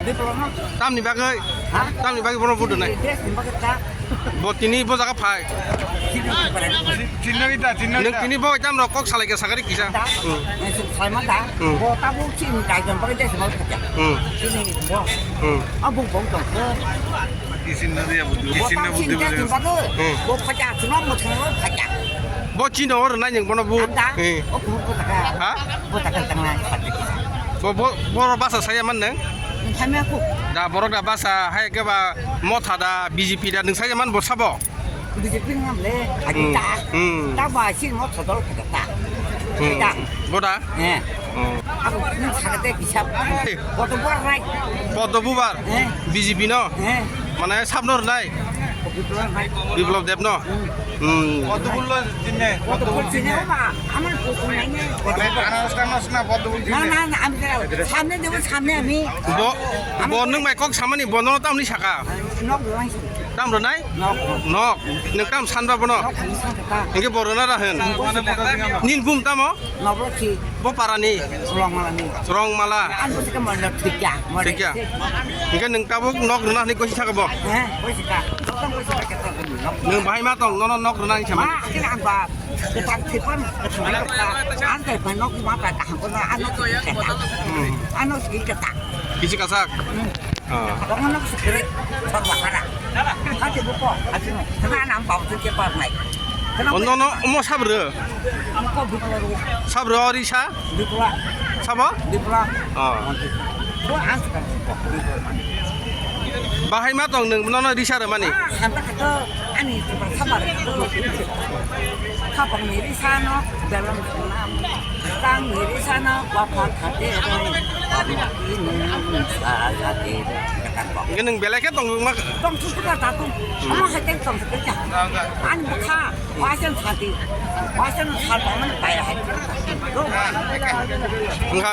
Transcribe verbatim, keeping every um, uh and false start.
Tamni bagwi, tamni bagwi bono vote rwnai? Bo tini bo jaga phai. Chinna gita, chinna gita. Nwng tini bo tam rok kok salai khe sakari kisa. Hmm. Hmm. Hmm. Hmm. Isinna dia buddhi, isinna buddhi. Hmm. Bo chino or nai nwng bono bu. Hmm. Ha? Bo, bo, bo basa saya man nwng? Da borok da basa hai ke ba Motha da B J P da nwng saya man bo sabo? B J P ngam le, adi ta. Hmm. Ta ba si mo thodol kata ta. Hmm. Ta. Boda? Eh. Oh. Aku ni sagate bisap. Eh. Koto buar nai. Koto bubar? Eh. B J P no? Eh. Mane sabno rwnai? Biplop nai. Biplop Deb no? Hmm. Hmm. Koto bullo jinne, koto bul jinne. Koto bul jinne ba, amar koto nai ne. Anas kanas na koto bul jinne. Na, na, na, ami ta. Samne debo, samne ami. Bo, bo nwng bai kok samani, bo no tamni saka. Nok rwang si. Tam rwnai? Nok. Nok. Nwng tam sanba bono? Nok thani sanba ta. Hingke bo rwna da hwn. Nok thani sanba ta. Nin bum tamo? Nok rwsi. Bo parani? Rongmalani. Rongmala. An bo sika mo nok thikya. Thikya. Hingke nwng tabuk nok rwna hwnwi gosi saka bo? He, gosi ka. Tong gosi ka kata nok. Nwng bahai ma tong, nono nok rwna hwnwi sama. Ma, akin ang ba. Ketak thipon, ketak thipon. An thipon nok ma ba kaham kono an nok thipon. Hmm. An nok thipon ketak. Kisi kasak? Hmm. Ah. Bongno sukre, bang bahara. Hati buko, hati no. Kena nam bau tu ke par nai. Kena Ono no, omo sabre? Ko buklo ro. Sabre o risa? Bukla. Sabo? Bukla. Ah. Ko an suka ko bukla mani. Bahai ma tong nwng nono risa re mani? Ah, sampai kata ani sabar sabar. Kapang ni risa no, dalam senam. Tang ni risa no, bapa kate ro. Bapa ini sa kate ro. Hingke nwng belai khe tong ma? Tong thuk thuk ta tong. Ama hai teng tong thuk ta. Ani bwkha, waisen sati. Waisen sati man pai hai. Wngkha.